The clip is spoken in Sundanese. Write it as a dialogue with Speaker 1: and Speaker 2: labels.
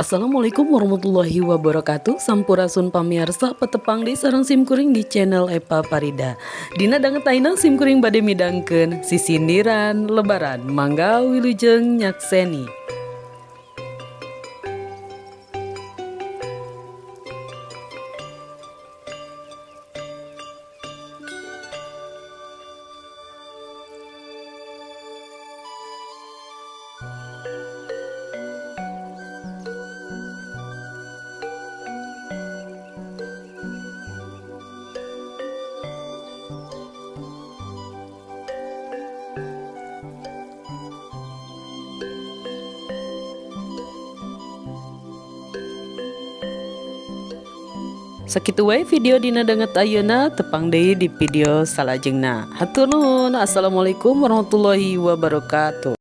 Speaker 1: Assalamualaikum warahmatullahi wabarakatuh. Sampurasun pamiarsa, patepang deui sareng simkuring di channel Epa Parida. Dina danget ayeuna simkuring bade midangkeun sisindiran Lebaran. Mangga wilujeng nyakseni. Sakitu wae video dina danget ayeuna, tepang deui di video salajengna. Hatur nuhun. Assalamualaikum warahmatullahi wabarakatuh.